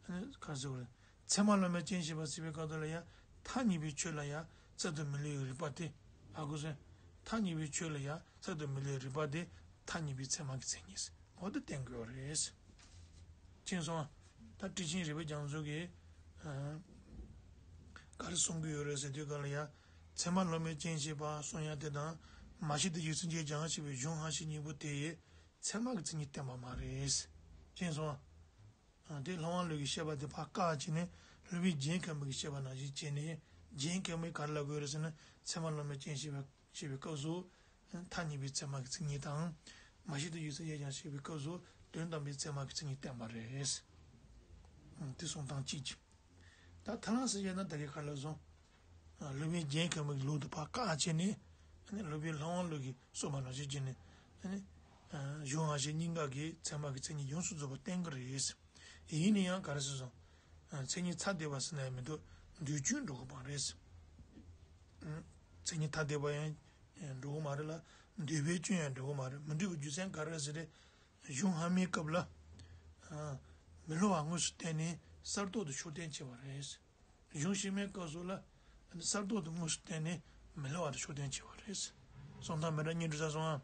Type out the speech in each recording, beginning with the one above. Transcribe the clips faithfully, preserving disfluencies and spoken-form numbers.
ཨ་ནི་ག་རེ་ཟེར་དགོས་རེད། ཚད་མ་བླ་མའི་སྤྱན་ཤེས་པ་ཟེར་བའི་སྐབས་དེ་ལ་ཡང་ཐ་སྙད་པའི་ཆོས་ལ་ཡང་གསར་དུ་མི་སླུ་བའི་རིགས་པ་དེ། ཧ་གོ་སོང་། ཐ་སྙད་པའི་ཆོས་ལ་ཡང་གསར་དུ་མི་སླུ་བའི་རིགས་པ་དེ་ཐ་སྙད་པའི་ཚད་མ་གི་མཚན་ཉིད་འོ་དེ་བསྟན་དགོས་རེད། མཁྱེན་སོང་ཨ། ད་ཊཱིཀ་ཆེན་རིགས་པའི་རྒྱ་མཚོ་གིས་ཨ་ག་རེ་གསུང་གི་ཡོད་རེད་ཟེར་དུས་ག་ལ་ཡང་ཚད་མ་བླ་མའི་སྤྱན་ཤེས་པ་གསུང་ཡ་དེ་དང་མ་གཞི་དེ་ཡུལ་སེམས་ཅན་སྦྱང་ཞེས་པའི་གཞུང་ཧ་ཤེས་གཉིས་པོ་དེ་ཡིས་ཚད་མ་གི་མཚན་ཉིད་བསྟན་པ་མ་རེད། མཁྱེན་སོང་ཨ། ཨ། དེ་ལྷ་དབང་བློ་གིས་བཤད་པ་དེ་ཕར་བཀག་བྱས་ནས་སློབ་དཔོན་རྒྱན་མཁན་པོ་གིས་བཤད་པ་ནང་བཞིན་བྱས་ནས། རྒྱན་མཁན་པོས་ག་རེ་ལབ་དགོས་རེད་ཟེར་ན། ཚད་མ་བླ་མའི་སྤྱན་ཤེས་པ་ཞེས་པའི་སྐབས་སུ་ཐ་སྙད་པའི་ཚད་མ་གི་མཚན་ཉིད་དང་། མ་གཞི་དེ་ཡུལ་སེམས་ཅན་སྦྱང་ཞེས་པའི་སྐབས་སུ་དོན་དམ་པའི་ཚད་མ་གི་མཚན་ཉིད་བསྟན་པ་རེད། ཨ། དེ་གསུང་སྟངས་གཅིག་གཅིག་ད་ཐ་ལང་སེ་བྱས་ན་ད་གིན་ག་རེ་ལབ་སོང་། ཨ། སློབ་དཔོན་རྒྱན་མཁན་པོ་གི་ལུགས་དེ་ཕར་བཀག་བྱས་ནས། ཨ་ནི་སློབ་དཔོན་ལྷ་དབང་བློ་གིས་གསུངས་པ་ནང་བཞིན་བྱས་ནས། ཨ་ནི་ཨ་གཞུང་ཧ་ཤེས་གཉིས་ཀ་གིས་ཚད་མ་གི་མཚན་ཉིད་ཡོངས་སུ་རྫོགས་པ་བསྟན་གྱི་རེད། ཡིན་ན་ཡང་ག་རེ་ཟེར་སོང་། ཨ། མཚན་ཉིད་ཐ་དད་པ་ཟེར་ན་ཡང་མི་འདུག་འདོད་སྐྱོན་འགྲོ་གི་མ་རེད། ཨ། མཚན་ཉིད་ཐ་དད་པ་ཡང་འགྲོ་གི་མ་རེད་ལ། འདོད་པའི་སྐྱོན་ཡང་འགྲོ་གི་མ་རེད། མི་འགྲོ་བའི་རྒྱུ་མཚན་ག་རེ་རེད་ཟེར་ན། གཞུང་སྔ་མའི་སྐབས་ལ། ཨ། མི་སླུ་བ་དངོས་སུ་བསྟན་ནས་གསར་རྟོག་ཏུ་ཕྱོགས་བསྟན་བྱས་པ་རེད། གཞུང་ཕྱི་མའི་སྐབས་སུ་ལ་གསར་རྟོག་ཏུ་དངོས་སུ་བསྟན་ནས་མི་སླུ་བ་དེ་ཕྱོགས་བསྟན་བྱས་པ་རེད། གསུང་སྟངས་མི་འདྲ་གཉིས་འགྲོ་ཚར་སོང་ཨ།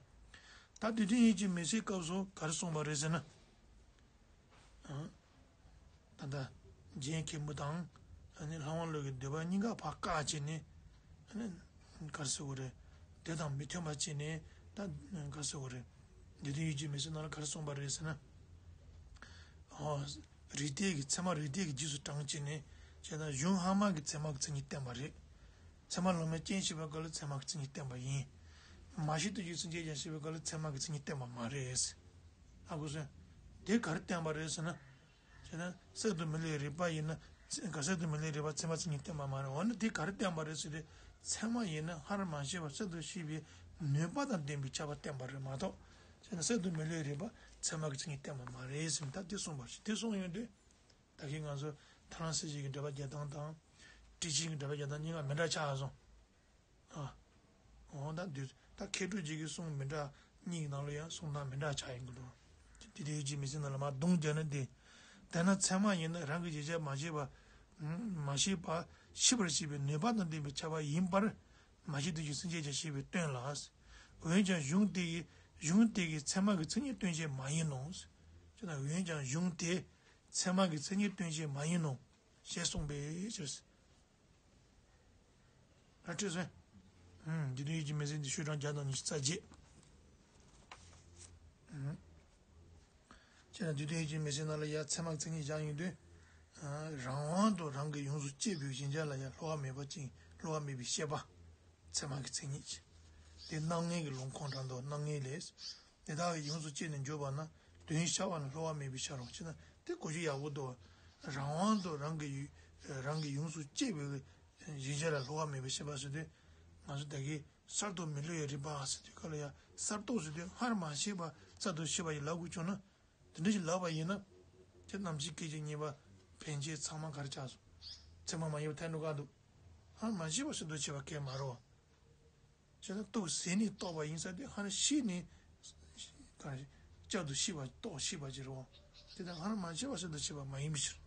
ད་དུས་མཐུན་ཡིད་ཀྱི་མི་ཚེའི་སྐབས་སུ་ག་རེ་གསུངས་པ་རེད་ཟེར་ན། ཨ། ད་ལྟ་རྒྱན་མཁན་པོ་དང་། ཨ་ནི་ལྷ་དབང་བློ་གི་འདོད་པ་གཉིས་ཀ་ཕར་བཀག་བྱས་ནས། ཨ་ནི་ག་རེ་ཟེར་དགོས་རེད། དེ་དང་མི་མཐུན་པ་བྱས་ནས། ད་ག་རེ་ཟེར་དགོས་རེད། དུས་མཐུན་ཡིད་ཀྱི་མི་ཚེའི་ནང་ལ་ག་རེ་གསུངས་པ་རེད་ཟེར་ན། ཨོ། རིགས་གཏེར་གྱི་ཚད་མ་རིགས་གཏེར་གྱི་རྗེས་སུ་འབྲངས་བྱས་ནས། བྱས་ན་གཞུང་སྔ་མ་གི་ཚད་མ་གི་མཚན་ཉིད་བསྟན་པ་རེད། ཚད་མ་བླ་མའི་སྤྱན་ཤེས་པའི་སྐབས་ལ་ཚད་མ་གི་མཚན་ཉིད་བསྟན་པ་ཡིན། མ་གཞི་དེ་ཡུལ་སེམས་ཅན་སྦྱང་ཞེས་པའི་སྐབས་ལ་ཚད་མ་གི་མཚན་ཉིད་བསྟན་པ་མ་རེད། ཧ་གོ་སོང་། དེ་ག་རེ་བསྟན་པ་རེད་ཟེར་ན། བྱས་ན་གསར་དུ་མི་སླུ་བའི་རིགས་པ་ཡིན་ན། ག་གསར་དུ་མི་སླུ་བའི་རིགས་པ་ཚད་མ་མཚན་ཉིད་བསྟན་པ་མ་རེད། འོ་ན་དེ་ག་རེ་བསྟན་པ་རེད་ཟེར་ཏེ། ཚད་མ་ཡིན་ན་སྔར་མ་ཤེས་པ་གསར་དུ་ཤེས་པའི་ནུས་པ་དང་ལྡན་པའི་ཁྱབ་པ་བསྟན་པ་རེད་མ་གཏོགས། བྱས་ན་གསར་དུ་མི་སླུ་བའི་རིགས་པ་ཚད་མ་གི་མཚན་ཉིད་བསྟན་པ་མ་རེད་ཟེར་ནས་ད་དེ་གསུངས་པ་རེད། དེ་གསུངས་ཡོང་དུས། ད་གིན་ང་ཚོ་ཐ་ལང་སེ་བྱས་ཀྱི་འགྲེལ་པ་རྒྱག་སྟངས་དང་། ཊཱིཀ་ཆེན་གྱི་འགྲེལ་པ་རྒྱག་སྟངས་གཉིས་ཀ་མི་འདྲ་ཆགས་སོང་། ཨ། འོ་ད་འདི་ད་མཁས་གྲུབ་རྗེ་གི་གསུང་མི་འདྲ་གཉིས་ཀྱི་ནང་ལ་ཡང་གསུང་སྟངས་མི་འདྲ་ཆགས་ཡོང་གི་འདུག་དེ་དེ་ཡིད་ཀྱི་མི་ཚེ་ནང་ལ་མར་རྡུང་རྒྱག་ན་དེ། དེས་ན་ཚད་མ་ཡིན་ན་རང་གི་གཞལ་བྱ་མ་ཤེས་པ། མ་ཤེས་པ་ཤེས་པར་བྱེད་པའི་ནུས་པ་དང་ལྡན་པའི་ཁྱབ་པ་ཡིན་པར། མ་གཞི་དེ་བཞིན་སེམས་ཅན་ཀྱང་ཤེས་པས་སྟོན་ལ། འོན་ཀྱང་གཞུང་དེ་ཡི་གཞུང་དེ་གི་ཚད་མ་གི་མཚན་ཉིད་སྟོན་བྱེད་མ་ཡིན་ནོ། ཅེ་ན། འོན་ཀྱང་གཞུང་དེ་ཚད་མ་གི་མཚན་ཉིད་སྟོན་བྱེད་མ་ཡིན་ནོ། ཞེས་གསུངས་པའི་ཕྱིར། ར་འཕྲོད་སོང་། ཨུམ། དེ་དུས་ཡིད་ཀྱི་མི་ཚེ་འདི་ཤོག་གྲངས་བརྒྱ་དང་ཉི་ཤུ་རྩ་བརྒྱད། ཨུམ། ཅེ་ན། དེ་དུས་ཡིད་ཀྱི་མི་ཚེ་ནང་ལ་ཡ་ཚད་མ་གི་མཚན་ཉིད་བཞག་ཡོང་དུས། ཨ། རང་དབང་དུ་རང་གིས་ཡོངས་སུ་གཅོད་པའི་གཞལ་བྱ་ལ་ཡ་སླུ་བ་མེད་པ་ཅིང་སླུ་བ་མེད་པའི་ཤེས་པ། ཚད་མ་གི་མཚན་ཉིད། དེ་རྣམ་ངེས་ཀྱི་ལུང་ཁུངས་དྲངས་འདུག་རྣམ་ངེས་ལས། དེ་དག་གིས་ཡོངས་སུ་གཅོད་ནས་འཇོག་པ་ན་དོན་ཤར་བ་ནི་སླུ་བ་མེད་པའི་ཕྱིར་རོ། ཅེ་ན། དེ་གོ་རྒྱུ་ཡག་པོ་འདུག་རང་དབང་དུ་རང་གི་ཡུལ་རང་གིས་ཡོངས་སུ་གཅོད་པའི་གཞལ་བྱ་ལ་སླུ་བ་མེད་པའི་ཤེས་པ་ཟེར་དུས། ང་ཚོ་ད་གིན་གསར་དུ་མི་སླུ་བའི་རིགས་པ་ཟེར་དུས་སྐབས་ལ་ཡ་གསར་རྟོགས་ཟེར་དུས་སྔར་མ་ཤེས་པ་གསར་དུ་ཤེས་པ་ཡི་ལབ་དགོས་བྱུང་ན། དེ་འདྲ་ཞིག་ལབ་པ་ཡིན་ན། དེ་རྣམ་བཅད་སྐད་ཅིག་གཉིས་པ་ཕན་ཆད་ཚང་མ་ག་རེ་ཆགས་སོང་། ཚད་མ་མ་ཡིན་པ་ཐལ་འགྲོ་ག་འདུག་སྔར་མ་ཤེས་པ་གསར་དུ་ཤེས་པ་གང་ཡང་མ་རེད་བ། བྱས་ན་རྟོགས་ཟིན་ནས་རྟོགས་པ་ཡིན་ས་དེ་སྔར་ཤེས་ནས་ག་རེ་བསྐྱར་དུ་ཤེས་པ་རྟོགས་ཤེས་པ་ཅིག་རེད་བ། དེ་དང་སྔར་མ་ཤེས་པ་གསར་དུ་ཤེས་པ་མ་ཡིན་པའི་ཕྱིར།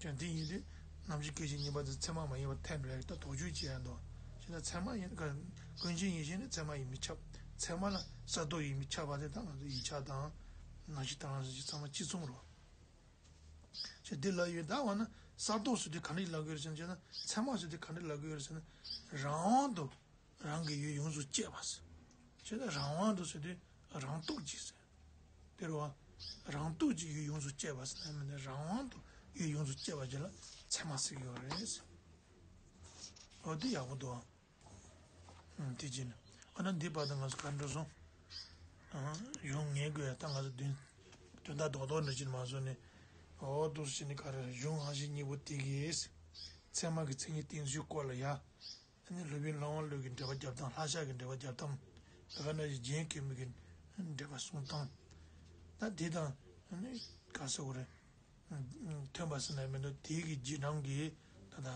ཀྱང་དེ་ཡིན་དུས་རྣམ་བཅད་སྐད་ཅིག་གཉིས་པ་དེ་ཚད་མ་མ་ཡིན་པ་ཐལ་འགྲོ་ཡ་ད་དོགས་གཅོད་བྱེད་ཡ་འདུག་བྱས་ན་ཚད་མ་ཡིན་ཀུན་མཁྱེན་ཡེ་ཤེས་ནི་ཚད་མ་ཡིན་མིན་ཁྱབ། ཚད་མ་ལ་གསར་རྟོགས་ཡིན་མིན་ཁྱབ་པ་དེ་ད་ང་ཚོ་ཡིག་ཆ་དང་ནང་བཞིན་དང་ཚང་མ་གཅིག་མཚུངས་རེད། ཞེས་འདི་ལ་ཡོད་ད་བ་ན་གསར་རྟོགས་ཟེར་དུས་ག་འདྲ་ལབ་དགོས་རེད་ཟེར་ན། ཚད་མ་ཟེར་དུས་ག་འདྲ་ལབ་དགོས་རེད་ཟེར་ན། རང་དབང་དུ་རང་གི་ཡུལ་ཡོངས་སུ་གཅོད་པ་ཟེར། བྱས་ན་རང་དབང་དུ་ཟེར་དུས་རང་སྟོབས་ཀྱིས་ཟེར། དེ་རུ་བ། རང་སྟོབས་ཀྱིས་ཡུལ་ཡོངས་སུ་གཅོད་པ་ཟེར་ན་མིན་ན་རང་དབང་དུ་ཡུལ་ཡོངས་སུ་གཅོད་པ་ཅིག་ལ་ཚད་མ་ཟེར་གྱི་ཡོད་རེད་ཟེར། འོ་དེ་ཡག་པོ་འདུག་ཨ། ཨང་། དེ་བྱས་ནས་ཨ་ན་འདི་བར་དུ་ང་ཚོ་ག་འགྲོ་སོང་། ཨང་། གཞུང་ངེས་དགོས་ཡ་ད་ང་ཚོ་དོན་དོན་དག་རྡོག་རྡོག་འདྲ་ཅིག་མ་བཟོ་ནས། འོ་འདུག་སེ་བྱས་ནས་ག་རེ་རེད། གཞུང་ཧ་ཤེས་གཉིས་པོ་དེ་གིས་ཚད་མ་གི་མཚན་ཉིད་བསྟན་ཚུལ་སྐོར་ལ་ཡ། ཨ་ནི་སློབ་དཔོན་ལྷ་དབང་བློ་གི་འགྲེལ་པ་རྒྱབ་སྟངས། ལྷ་ཞབས་ཀྱི་འགྲེལ་པ་རྒྱབ་སྟངས། ད་ག་ནང་བཞིན་རྒྱན་མཁན་པོ་གི་འགྲེལ་པ་གསུང་སྟངས། ད་དེ་དང་ཨ་ནི་ག་ཟེར་དགོས་རེད། མཐུན་པ་ཟེར་ན་མི་འདུག་དེ་གི་རྗེས་འབྲང་གི་ད་ལྟ་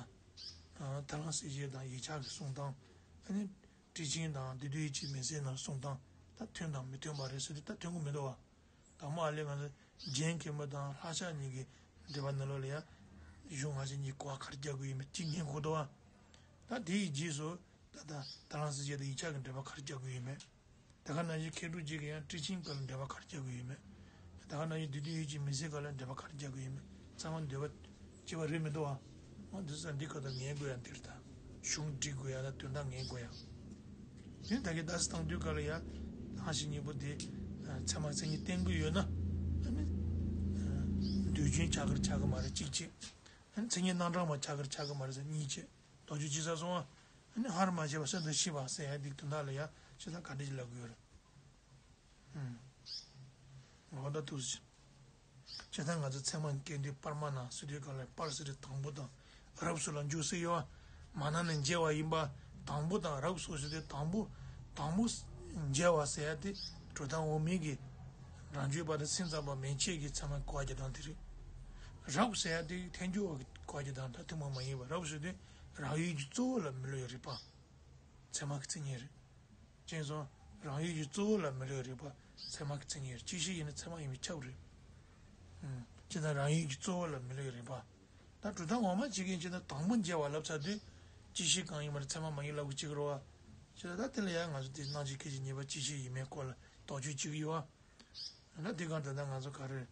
ཐ་ལང་གསལ་བྱེད་དང་ཡིག་ཆ་གི་གསུང་སྟངས། ཨ་ནི་ཊཱིཀ་ཆེན་དང་དེ་དུས་ཡིད་ཀྱི་མི་ཚེ་ནང་གསུང་སྟངས་ད་མཐུན་དང་མི་མཐུན་པ་རེད་ཟེར་དུས་ད་མཐུན་གི་མི་འདུག་བ། དང་པོ་ཨ་ལས་ང་ཚོ་ རྒྱན་མཁན་པོ་དང་ལྷ་ཆགས་གཉིས་ཀྱི་འགྲེལ་པ་ནང་ལོགས་ལ་ཡང་གཞུང་སྔ་ཕྱི་གཉིས་གོ་བ་ག་རེ་རྒྱག་དགོས་ཡོད་མེད་གཅིག་ཉན་དགོས་འདུག་བ། ད་དེ་ཡི་རྗེས་སུ་ད་ད་ད་ལན་སྲིད་བྱུས་དང་ཡིག་ཆ་གི་འགྲེལ་པ་ག་རེ་རྒྱག་དགོས་ཡོད་མེད། དེ་ག་ནང་བཞིན་མཁས་གྲུབ་རྗེ་གི་ཡང་ཊི་ཆིང་སྐོར་ལ་འགྲེལ་པ་ག་རེ་རྒྱག་དགོས་ཡོད་མེད། དེ་ག་ནང་བཞིན་བདུད་འདུལ་ཡུལ་གྱི་མི་ཚེ་སྐོར་ལ་འགྲེལ་པ་ག་རེ་རྒྱག་དགོས་ཡོད་མེད་ཚང་མ་འདོད་པ་སྐྱེ་བ་རེད་མི་འདུག་བ། འོ་འདི་ཚོ་འདི་སྐབས་དུ་ངེས་དགོས་ཡ་འདིར་ད་གཞུང་འབྲི་དགོས་ཡ་ད་དོན་དག་ངེས་དགོས་ཡ། དེ་ད་གི་བརྡ་སེ་བཏང་དུས་སྐབས་ལ་ཡ་ལྷག་བཞི་གཉིས་པོ་དེ་ཚད་མ་མཚན་ཉིད་བསྟན་དགོས་ཡོད་ན་ཨ་ནི་འདོད་ཆོས་ཆགས་ཀར་ཆགས་ཀྱི་མ་རེད་གཅིག་བྱས། ཨ་ནི་མཚན་ཉིད་རྣམ་གྲངས་མ་ཆགས་ཀར་ཆགས་ཀྱི་མ་རེད་ཟེར་གཉིས་བྱས། དོགས་གཅོད་ཅི་ཟེར་སོང་བ། ཨ་ནི་ཧར་མ་བྱས་པ་སེ་འདི་ཤི་བ་ཟེར་ཡ་འདི་དོན་དག་ལ་ཡ་ཤི་ད་ག་འདྲ་ཞིག་ལབ་དགོས་ཡོད་རེད། ཨུམ། འོ་ད་ཐུགས་རྗེ་ཆེ། ད་ང་ཚོ་ཚད་མ་སྐད་དོད་པར་མ་ན་སུ་དེ་ག་ལ་པར་སི་རི་དང་པོ་དང་རབ་སོ་ལ་འཇུག་སྲིད་ཡོད་བ། མ་ན་ནི་འཇལ་བ་ཡིན་པ། དང་པོ་དང་རབ་སོ་ཞེས་ཏེ་དང་པོ་དང་པོ་འཇལ་བ་ཟེར་ཡ་དེ་གྲུབ་མཐའ་འོག་མིན་གྱི་རང་རྒྱུད་པ་དང་སེམས་ཙམ་པ་མན་ཆད་ཀྱི་ཚད་མ་གོ་བ་རྒྱག་སྟངས་དེ་རེད། རབ་ཟེར་ཡ་དེ་ཐལ་འགྱུར་བ་གི་གོ་བ་རྒྱག་སྟངས་ད་ཐུན་མོང་མ་ཡིན་པ་རབ་ཟེར་དུས་རང་ཡུལ་གྱི་གཙོ་བོ་ལ་མི་སླུ་བའི་རིག་པ། ཚད་མ་གི་མཚན་ཉིད་རེད། ཅེས་སོ། རང་ཡུལ་གྱི་གཙོ་བོ་ལ་མི་སླུ་བའི་རིག་པ། ཚད་མ་གི་མཚན་ཉིད་རེད་ཅིག་ཤོས་ཡིན་ན་ཚད་མ་ཡིན་པས་ཁྱབ་རེད། ཨུམ། ཅེས་དང་རང་ཡུལ་གྱི་གཙོ་བོ་ལ་མི་སླུ་བའི་རིག་པ། ད་གྲུབ་མཐའ་འོག་མ་བྱེད་མཁན་ཅེས་དང་དང་པོ་འཇལ་བ་ལབ་ཚར་དུས་ཅིག་ཤོས་གང་ཡིན་མ་རེད་ཚད་མ་མ་ཡིན་ལབ་གི་བྱེད་ཀྱི་རེད་བ། ཅེས་ད་དེ་ལ་ཡང་ང་ཚོ་དེ་སྣང་ཆའི་སྐད་ཅིག་གཉིས་པ་ཅིག་ཤོས་ཡིན་མིན་སྐོར་ལ་དོགས་གཅོད་བྱེད་ཀྱི་ཡོད་བ། ད་དེ་གང་ལྟར་ད་ང་ཚོ་ག་རེ།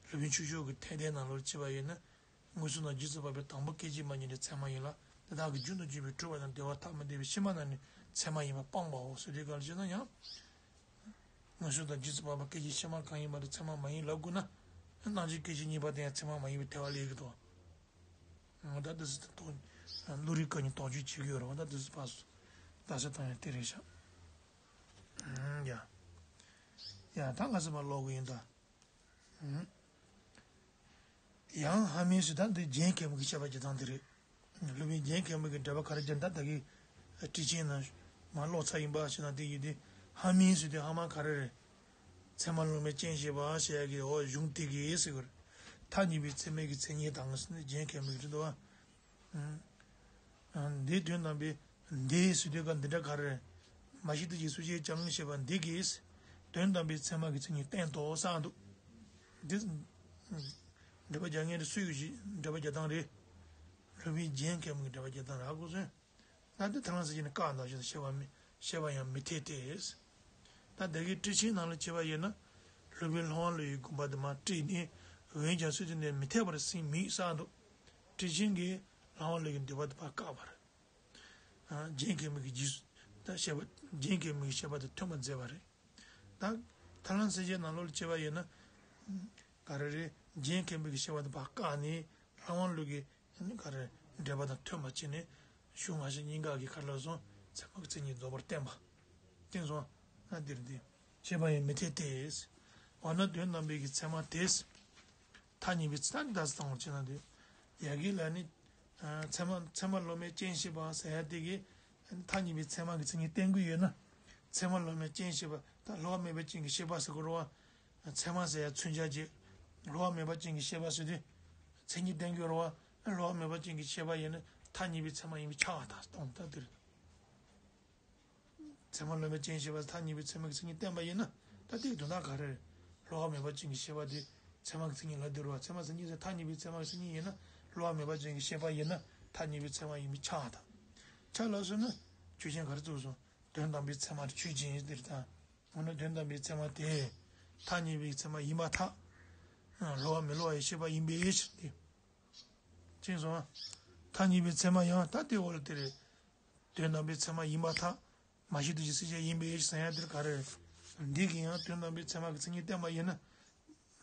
སློབ་དཔོན་ཆོས་མཆོག་གི་ཐེག་ལྡན་ནང་ལོགས་བྱས་པ་ཡིན་ན། མངོན་སུམ་དང་རྗེས་སུ་དཔག་པའི་དང་པོ་སྐད་ཅིག་མ་ཉིད་ནི་ཚད་མ་ཡིན་ལ། དེ་དག་གི་རྒྱུ་དང་འབྱུང་བའི་སྤྲོས་པ་དང་འབྲེལ་བ་ཐ་མི་དད་པའི་ཕྱི་མ་རྣམས་ནི་ཚད་མ་ཡིན་པ་སྤངས་པའོ་ཟེར་དུས་ག་ལ་བྱས་ན་ཡང་། མངོན་སུམ་དང་རྗེས་སུ་དཔག་པ་སྐད་ཅིག་ཕྱི་མ་གང་ཡིན་པ་དེ་ཚད་མ་མ་ཡིན་ལབ་དགོས་ན། སྣང་ཆའི་སྐད་ཅིག་གཉིས་པ་དེ་ཡང་ཚད་མ་མ་ཡིན་པའི་ཐལ་བ་སླེབས་ཀྱི་འདུག་ད་ལྟ་སི་ཏོ། བློ་རིག་སྐབས་ཉིད་དོགས་གཅོད་བྱེད་ཀྱི་ཡོད་རེད་བ་ད་དེ་སི་ཕ་སུ། ད་སི་ཏང་ཡང་དེ་རེད་ཤག་ཡ། ཡ་ད་ང་སི་མ་ཀློག་གི་ཡིན་ད། ཡང་ཧ་མིན་སུ་ད་འདི་རྒྱན་མཁན་པོ་གི་བཤད་པ་ཇི་ལྟར་འདི་རེད། སློབ་དཔོན་རྒྱན་མཁན་པོ་གི་འགྲེལ་པ་ག་རེ་བརྒྱབ་ད་ད་གི་ཊི་ཆིང་ནང་མ་ཀློག་ཚར་ཡིན་པ་ཞེ་ན་དེ་ཡིན་དུས་ཧ་མིན་སུ་དེ་ཧ་མ་ག་རེ་རེད། ཚད་མ་ལོག་མེད་རྐྱེན་བྱས་པ་ཞེས་ཡ་གི་འོ་གཞུང་དེ་གི་ཟེར་གི་རེད། ཐ་སྙད་པའི་ཚད་མའི་གི་མཚན་ཉིད་དང་ཟེར་ནས་རྒྱན་མཁན་པོ་གི་རེད་འདུག་བ། འདིའི་དོན་དམ་པའི་འདིའི་ཟེར་དུས་ཀ་འདི་འདྲ་ག་རེ། མ་གཞི་དུ་ཞིག་སུ་ཞིག་ཀྱང་ཞེས་པ་འདི་གིས་དོན་དམ་པའི་ཚད་མ་གི་མཚན་ཉིད་བསྟན་ཏོ་གསུངས་འདུག་འདི་འགྲེལ་པ་རྒྱག་མཁན་རེ་སུ་ཡོད་ཞིག་འགྲེལ་པ་རྒྱག་སྟངས་རེད། སློབ་དཔོན་རྒྱན་མཁན་པོ་གི་འགྲེལ་པ་རྒྱག་སྟངས་རག་གོ་སོང་། ད་འདི་ཐ་ལང་ཟེར་གྱི་ནི་བཀག་འདོགས་ཞེས་བཤད་པ་མི་བཤད་པ་ཡང་མི་འཐད་དེ། ད་འདི་གའི་ཊི་ཆིང་ནང་ལ་བྱས་པ་ཡིན་ན། སློབ་དཔོན་ལྷ་དབང་བློ་ཡི་དགོངས་པ་དུ་མ་བཀྲལ་ནས་འོན་ཀྱང་སུ་དེ་ནས་མི་འཐད་པར་ཟིན་མིན་གསུངས་འདུག་ཊི་ཆིང་གིས་ལྷ་དབང་བློ་ཡི་འདོད་པ་དུ་མ་བཀག་པ་རེད། རྒྱན་མཁན་པོ་གི་རྗེས་སུ་ད་བཤད་པ་རྒྱན་མཁན་པོ་གི་བཤད་པ་དེ་མཐུན་པར་མཛད་པ་རེད། ད་ཐ་ལང་ཟེར་གྱི་ནང་ལོགས་ལ་བྱས་པ་ཡིན་ན། ག་རེ་རེད་རྒྱན་མཁན་པོ་གི་བཤད་པ་དུ་མ་བཀག་ནས་ལྷ་དབང་བློ་གི་ཨ་ནི་ག་རེ་འགྲེལ་པ་དང་མཐུན་པ་བྱས་ནས་གཞུང་སྔ་ཕྱི་གཉིས་ཀ་གི་ཁ་ལ་སོང་ཚད་མ་གི་མཚན་ཉིད་རྫོགས་པར་བསྟན་པ། བསྟན་སོང་ན་འདིར་འདི་བྱས་པ་ཡང་མི་འཐད་དེ། འོ་ན་དོན་དམ་པའི་གི་ཚད་མ་དེས་ཐ་སྙད་པའི་ཚད་མ་འདི་ལྟར་བཏང་བར་བྱས་ན་འདི་ཡ་གི་ལ་ནི་ཚད་མ་ཚད་མ་ལོག་མེད་རྐྱེན་བྱས་པ་ཟེར་ཡ་དེ་གི་ཐ་སྙད་པའི་ཚད་མ་གི་མཚན་ཉིད་བསྟན་གི་ཡོད་ན་ཚད་མ་ལོག་མེད་རྐྱེན་བྱས་པ་ད་སླུ་བ་མེད་པ་ཅན་གྱི་ཤེས་པ་ཟེར་གི་རེད་བ། ཚད་མ་ཟེར་ཡ་མཚོན་བྱ་བྱེད། སླུ་བ་མེད་པ་ཅན་གྱི་ཤེས་པ་ཟེར་དུས། མཚན་ཉིད་ལྡན་གྱི་རེད་བ། སླུ་བ་མེད་པ་ཅན་གྱི་ཤེས་པ་ཡིན་ན་ཐ་སྙད་པའི་ཚད་མ་ཡིན་པས་ཁྱབ་པ་དང་སྟོང་ལྟར་དེ་རེད། ཚད་མ་ལོག་མེད་རྐྱེན་བྱས་པ་ཐ་སྙད་པའི་ཚད་མ་གི་མཚན་ཉིད་བསྟན་པ་ཡིན་ན་ད་དེའི་དོན་དག་ག་རེ་རེད། སླུ་བ་མེད་པ་ཅན་གྱི་ཤེས་པ་དེ་ཚད་མ་གི་མཚན་ཉིད་ལ་དེ་རེད་བ། ཚད་མ་མཚན་ཉིད་ཟེར་ཐ་སྙད་པའི་ཚད་མ་གི་མཚན་ཉིད་ཡིན་ན་སླུ་བ་མེད་པ་ཅན་གྱི་ཤེས་པ་ཡིན་ན་ཐ་སྙད་པའི་ཚད་མ་ཡིན་པས་ཁྱབ་པ་དང་། ཁྱབ་ལ་སོང་ན་ཆོས་ཅན་ག་རེ་བཙུགས་སོང་། དོན་དམ་པའི་ཚད་མ་དེ་ཆོས་ཅན་ཡིན་ཟེར་དང་། འོ་ན་དོན་དམ་པའི་ཚད་མ་དེ། ཐ་སྙད་པའི་ཚད་མ་ཡིན་པར་ཐལ། སླུ་བ་མི་སླུ་བ་ཡི་ཤེས་པ་ཡིན་པའི་ཕྱིར་ཏེ། ཅེས་སོ། ཐ་སྙད་པའི་ཚད་མ་ཡང་ད་དེ་འོ་ལ་དེ་རེད། དོན་དམ་པའི་ཚད་མ་ཡིན་པར་ཐལ། མ་གཞི་དུ་ཞིག་སེམས་ཅན་ཡིན་པའི་ཕྱིར་ཟེར་ཡ་དེར་ག་རེ། འདི་གིས་ཡང་དོན་དམ་པའི་ཚད་མ་གི་མཚན་ཉིད་བསྟན་པ་ཡིན་ན།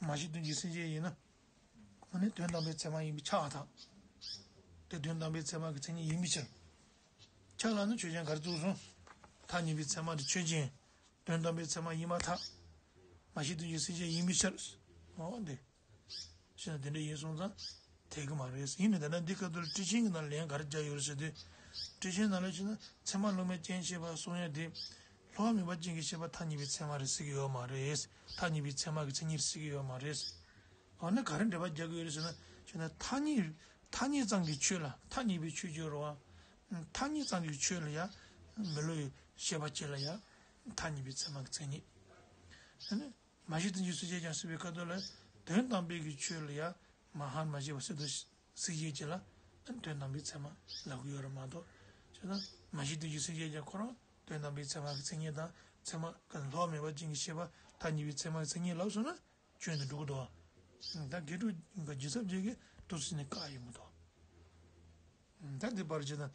མ་གཞི་དུ་ཞིག་སེམས་ཅན་ཡིན་ན། ཨ་ནི་དོན་དམ་པའི་ཚད་མ་ཡིན་པས་ཁྱབ་པ་དང་། དེ་དོན་དམ་པའི་ཚད་མ་གི་མཚན་ཉིད་ཡིན་པའི་ཕྱིར། ཁྱབ་ལ་ནི་ཆོས་ཅན་ག་རེ་བཙུགས་སོང་། ཐ་སྙད་པའི་ཚད་མ་དེ་ཆོས་ཅན། དོན་དམ་པའི་ཚད་མ་ཡིན་པར་ཐལ། མ་གཞི་དུ་ཞིག་སེམས་ཅན་ཡིན་པའི་ཕྱིར། འོ་འདི། ཞེ་ན་དེ་འདྲ་ཡིན་སོང་ཙང་། འཐད་གི་མ་རེད། ཡིན་ནའི་ད་ལྟ་འདི་སྐབས་དུ་ཊི་ཆིང་གི་ནང་ལན་ག་རེ་རྒྱག་ཡོད་རེད་ཟེར་དུས། ཊི་ཆིང་ནང་ལ་བྱས་ན་ཚད་མ་ལོག་མེད་རྐྱེན་བྱས་པ་གསུང་ཡ་དེ། སླུ་བ་མེད་པ་ཅན་གྱི་ཤེས་པ་ཐ་སྙད་པའི་ཚད་མ་རེད་ཟེར་གི་ཡོད་མ་རེད། ཐ་སྙད་པའི་ཚད་མ་གི་མཚན་ཉིད་རེད་ཟེར་གི་ཡོད་མ་རེད། འོ་ན་ག་རེ་འགྲེལ་པ་རྒྱག་གི་ཡོད་རེད་ཟེར་ན་བྱས་ན་ཐ་སྙད་ཐ་སྙད་ཙམ་གྱི་ཆོས་ལ་ཐ་སྙད་པའི་ཆོས་ཅིག་ཡོད་རེད་བ། ཐ་སྙད་ཙམ་གྱི་ཆོས་ལ་ཡ། མི་སླུ་བའི་ཤེས་པ་ཅིག་ལ་ཡ། ཐ་སྙད་པའི་ཚད་མ་གི་མཚན་ཉིད། མ་གཞི་དུ་ཞིག་སེམས་ཅན་ཡིན་པའི་ཕྱིར་ཟེར་བའི་ཁ་ཐོག་ལ། དོན་དམ་པའི་གི་ཆོས་ལ་ཡང་མ་ཧར་མ་ཞེས་པ་སྲིད་དུ་སྲིད་བྱེད་ཅིག་ལ་དོན་དམ་པའི་ཚད་མ་ལབ་ཀྱི་ཡོད་རེད་མ་གཏོགས། བྱས་ན་མ་གཞི་དོན་གྱི་སྲིད་བྱེད་ཀྱང་ཁོ་རང་དོན་དམ་པའི་ཚད་མ་གི་མཚན་ཉིད་དང་ཚད་མ་གི་ལྷག་མེད་པ་ཅན་གྱི་ཤེས་པ་ཐ་སྙད་པའི་ཚད་མ་གི་མཚན་ཉིད་ལབ་སོང་ན་ཆོས་འདི་འགྲུབ་ཀྱི་འདུག་ད་དགེ་ཕྲུག་གི་ལྗིད་ཚབ་ཅིག་གིས་དུ་སྲིད་ནས་བཀག་ཡོད་མི་འདུག་ད་འདི་བར་ཇི་ལྟར་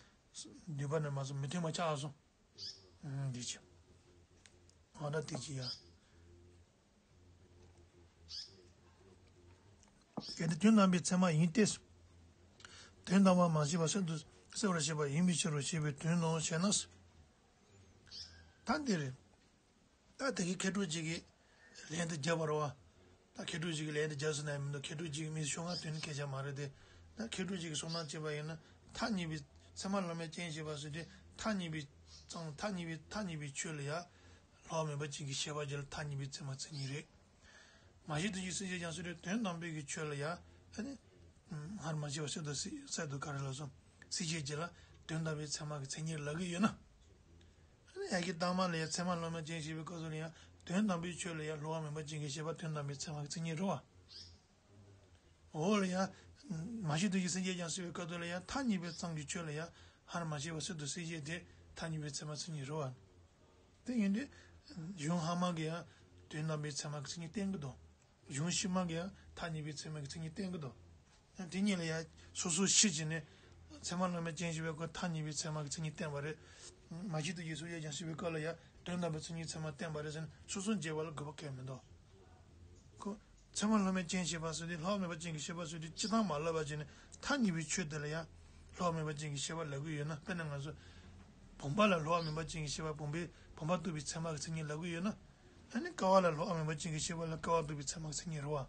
འདུས་པ་ནས་མ་སོང་མི་མཐུན་པ་ཆགས་སོང་། འདི་ཅི། ཨ་ད་དེ་ཅི་ཡ། གལ་ཏེ་དོན་དམ་པའི་ཚད་མ་ཡིན་ཏེ། དོན་དམ་པར་མ་ཤེས་པ་སྲིད་དུ་གསལ་བར་བྱེད་པ་ཡིན་པའི་ཕྱིར་རོ་ཞེས་པའི་དོན་ནོ་ཞེ་ན། ད་འདིར། ད་དེ་གི་མཁས་གྲུབ་ཅིག་གིས་ལན་དུ་བརྒྱབ་པ་རེད་བ། ད་མཁས་གྲུབ་ཅིག་གིས་ལན་དུ་བརྒྱབ་ཟེར་ན་ཡང་མི་འདུག་མཁས་གྲུབ་ཅིག་གིས་མི་ཤོག་ང་དོན་སྐད་ཆ་མ་རེད་དེ། ད་མཁས་གྲུབ་ཅིག་གིས་གསུང་སྟངས་བྱས་པ་ཡིན་ན་ཐ་སྙད་པའི་ཚད་མ་ལྷག་མེད་ཅན་ཞེས་པ་ཟེར་དུས་ཐ་སྙད་པའི་གཙང་ཐ་སྙད་པའི་ཐ་སྙད་པའི་ཆོས་ལ་ཡང་ལྷག་མེད་པ་ཅན་གྱི་ཤེས་པ་ཅིག་ལ་ཐ་སྙད་པའི་ཚད་མ་མཚན་ཉིད་རེད། མ་གཞི་དོན་གྱི་སྲིད་བྱེད་ཀྱང་སྲིད་དུ་དོན་དམ་པའི་གི་ཆོས་ལ་ཡང་ཨ་ནི། སྔར་མ་བྱས་པ་སྲིད་དུ་སྲིད་སྲིད་དུ་ག་རེ་ལབ་སོང་། སྲིད་བྱེད་ཅིག་ལ་དོན་དམ་པའི་ཚད་མ་གི་མཚན་ཉིད་ལབ་ཀྱི་ཡོད་ན། ཨ་ནི་ཡ་གི་བཏགས་མ་ལ་ཡང་ཚད་མ་ལྷག་མེད་ཅན་ཞེས་པའི་སྐབས་སུ་ལ་ཡང་དོན་དམ་པའི་ཆོས་ལ་ཡང་ལྷག་མེད་པ་ཅན་གྱི་ཤེས་པ་དོན་དམ་པའི་ཚད་མ་གི་མཚན་ཉིད་རེད་བ། འོ་ལ་ཡང་། མ་གཞི་དོན་གྱི་སྲིད་བྱེད་ཀྱང་སྲིད་པའི་སྐབས་སུ་ལ་ཡང་ཐ་སྙད་པའི་ཙམ་གྱི་ཆོས་ལ་ཡང་སྔར་མ་བྱས་པ་སྲིད་དུ་སྲིད་བྱེད་དེ་ཐ་སྙད་པའི་ཚད་མ་མཚན་ཉིད་རེད་བ། དེ་ཡིན་དུས། གཞུང་སྔ་མ་གི་ཡང་དོན་དམ་པའི་ཚད་མ་གི་མཚན་ཉིད་བསྟན་གྱི་འདུག་གཞུང་ཕྱི་མ་གི་ཡང་ཐ་སྙད་པའི་ཚད་མ་གི་མཚན་ཉིད་བསྟན་གྱི་འདུག་དེ་གཉིས་ལ་ཡང་སོ་སོ་ཕྱི་བྱས་ནས་ཚད་མ་ལྷག་མེད་ཅན་ཞེས་པའི་སྐབས་ཐ་སྙད་པའི་ཚད་མ་གི་མཚན་ཉིད་བསྟན་པ་རེད། མ་གཞི་དོན་གྱི་སྲིད་བྱེད་ཀྱང་སྲིད་པའི་སྐབས་ལ་ཡང་དོན་དམ་པའི་མཚན་ཉིད་ཚད་མ་བསྟན་པ་རེད་ཟེར་ནས་སོ་སོ་འབྱེད་པ་ལ་དགོས་པ་གང་ཡང་མི་འདུག་ཁོ། ཚད་མ་ལྷག་མེད་ཅན་ཞེས་པ་སོགས་དེ་ལྷག་མེད་པ་ཅན་གྱི་ཤེས་པ་སོགས་དེ་སྤྱི་དང་མ་ལབ་པ་བྱས་ནས་ཐ་སྙད་པའི་ཆོས་དེ་ལ་ཡང་ལྷག་མེད་པ་ཅན་གྱི་ཤེས་པ་ལབ་ཀྱི་ཡོད་ན། དཔེར་ན་ང་ཚོ་བུམ་པ་ལ་ལྷག་མེད་པ་ཅན་གྱི་ཤེས་པ་བུམ་པའི་བུམ་པ་རྟོགས་པའི་ཚད་མ་གི་མཚན་ཉིད་ལབ་ཀྱི་ཡོད་ན། ཨ་ནི་ཀ་བ་ལ་ལྷག་མེད་པ་ཅན་གྱི་ཤེས་པ་ལ་ཀ་བ་རྟོགས་པའི་ཚད་མ་གི་མཚན་ཉིད་རེད་བ།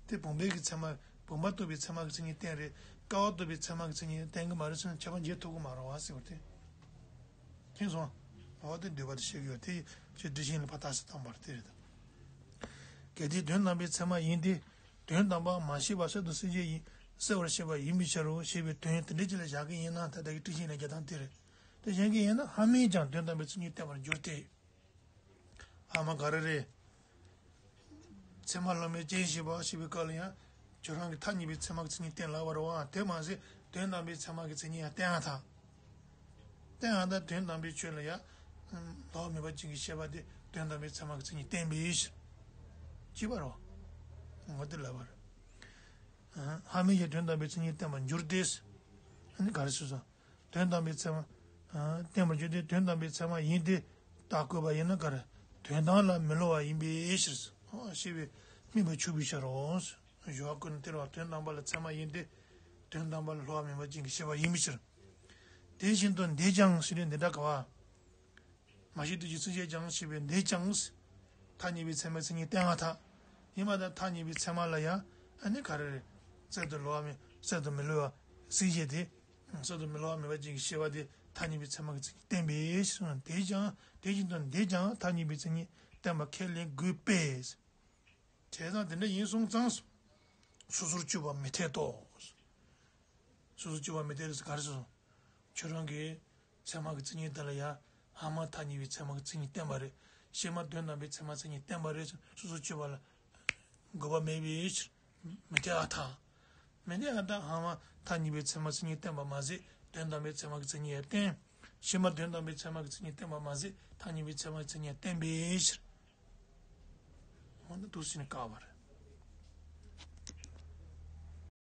དེ་བུམ་པའི་གི་ཚད་མ་བུམ་པ་རྟོགས་པའི་ཚད་མ་གི་མཚན་ཉིད་བསྟན་རེད། ཀ་བ་རྟོགས་པའི་ཚད་མ་གི་མཚན་ཉིད་བསྟན་གྱི་མ་རེད་ཟེར་ན་ཁྱད་པར་འབྱེད་ཐུབ་ཀྱི་མ་རེད་བ་ཟེར་བ་དེ། མཁྱེན་སོང་། འོ་དེ་འདོད་པ་དེ་བཤད་ཀྱི་ཡོད་དེ། ཁྱོད་འདི་བཞིན་ལ་ཕར་ལྟ་ས་བཏང་བར་དེ་རེད། གལ་ཏེ་དོན་དམ་པའི་ཚད་མ་ཡིན་ཏེ། དོན་དམ་པར་མ་ཤེས་པ་སྲིད་དུ་སྲིད་བྱེད་ཡིན། གསལ་བར་བྱེད་པ་ཡིན་པའི་ཕྱིར་རོ་ཞེས་པའི་དོན་དེ་འདྲ་ཅིག་ལ་བཞག་གི་ཡིན་ན་ད་ལྟ་གི་དྲི་ཞིམ་ལ་རྒྱག་སྟངས་དེ་རེད། དེ་བཞག་གི་ཡིན་ན་ཧ་མིན་ཀྱང་དོན་དམ་པའི་མཚན་ཉིད་བསྟན་པར་འགྱུར་ཏེ། ཨ་མ་ག་རེ་རེད། ཚད་མ་ལྷག་མེད་ཅན་ཞེས་པ་ཞེས་པའི་སྐབས་ལ་ཡང་། ཁྱོད་རང་གིས་ཐ་སྙད་པའི་ཚད་མ་གི་མཚན་ཉིད་བསྟན་ལབ་པ་རེད་བ། དེ་མ་ཟད་དོན་དམ་པའི་ཚད་མ་གི་མཚན་ཉིད་ཡང་བསྟན་ཡང་ཐལ། བསྟན་ཡང་ད་དོན་དམ་པའི་ཆོས་ལ་ཡང་། ལྷག་མེད་པ་ཅན་གྱི་ཤེས་པ་དེ་དོན་དམ་པའི་ཚད་མ་གི་མཚན་ཉིད་བསྟན་པའི་ཕྱིར། ཅེས་པ་རེད་བ། འོ་དེ་ལབ་པ་རེད། ཧ་མིན་ཡང་དོན་དམ་པའི་མཚན་ཉིད་བསྟན་པར་འགྱུར་ཏེ། ཨ་ནི་ག་རེ་ཟེར་སོང་། དོན་དམ་པའི་ཚད་མ། བསྟན་པར་འགྱུར་ཏེ་དོན་དམ་པའི་ཚད་མ་ཡིན་ཏེ། རྟགས་བཀོད་པ་ཡིན་ན་ག་རེ། དོན་དམ་ལ་མི་སླུ་བ་ཡིན་པའི་ཕྱིར། ཞེས་པས་དམིགས་པ་འཆུགས་པའི་ཕྱིར་རོ། ཞུ་བ་ཀུན་སྟེར་བ་དོན་དམ་པ་ལ་ཚད་མ་ཡིན་ཏེ། དོན་དམ་པ་ལ་སླུ་བ་མེད་པ་ཅན་གྱི་ཤེས་པ་ཡིན་པའི་ཕྱིར། དེ་བཞིན་དུ་འདིས་ཀྱང་ཞེས་ནས་འདི་འདྲ་ག་བ། མ་གཞི་དོན་གྱི་སྲིད་བྱེད་ཀྱང་ཞེས་པའི་འདིས་ཀྱང་། ཐ་སྙད་པའི་ཚད་མའི་མཚན་ཉིད་བསྟན་པར་ཐལ། ཡིན་པ་དང་ཐ་སྙད་པའི་ཚད་མ་ལ་ཡང་ཨ་ནི་ག་རེ་རེད། གསར་དུ་སླུ་བ་མེད་གསར་དུ་མི་སླུ་བ་སྲིད་བྱེད་དེ། གསར་དུ་མི་སླུ་བ་མེད་པ་ཅན་གྱི་ཤེས་པ་དེ་ཐ་སྙད་པའི་ཚད་མ་གི་མཚན་ཉིད་བསྟན་པའི་ཕྱིར། དེས་ཀྱང་དེ་བཞིན་དུ་འདིས་ཀྱང་ཐ་སྙད་པའི་མཚན་ཉིད་བསྟན་པ་ཁས་ལེན་དགོས་པས། བྱས་ཙང་དེ་འདྲ་ཡིན་སོང་ཙང་། སོ་སོར་གཅོད་པ་མི་འཐད་དོ། སོ་སོར་གཅོད་པ་མི་འཐད་དོ་ཟེར་ག་རེ་ཟེར་སོང་། ཁྱོད་རང་གིས་ཚད་མ་གི་མཚན་ཉིད་དེ་ལ་ཡང་སྔ་མ་ཐ་སྙད་པའི་ཚད་མ་གི་མཚན་ཉིད་བསྟན་པ་རེད། ཕྱི་མ་དོན་དམ་པའི་ཚད་མ་མཚན་ཉིད་བསྟན་པ་རེད་ཟེར་སོ་སོར་གཅོད་པ་ལ་དགོས་པ་མེད་པའི་ཕྱིར། མི་འཐད་ཨ་ཐ། མི་འཐད་ཨ་ཐ། སྔ་མ་ཐ་སྙད་པའི་ཚད་མ་མཚན་ཉིད་བསྟན་པ་མ་ཟད་དོན་དམ་པའི་ཚད་མ་གི་མཚན་ཉིད་ཡང་བསྟན། ཕྱི་མ་དོན་དམ་པའི་ཚད་མ་གི་མཚན་ཉིད་བསྟན་པ་མ་ཟད་ཐ་སྙད་པའི་ཚད་མ་གི་མཚན་ཉིད་ཡང་བསྟན་པའི་ཕྱིར། འོ་ན་འདུག་སེ་ནས་བཀག་པ་རེད།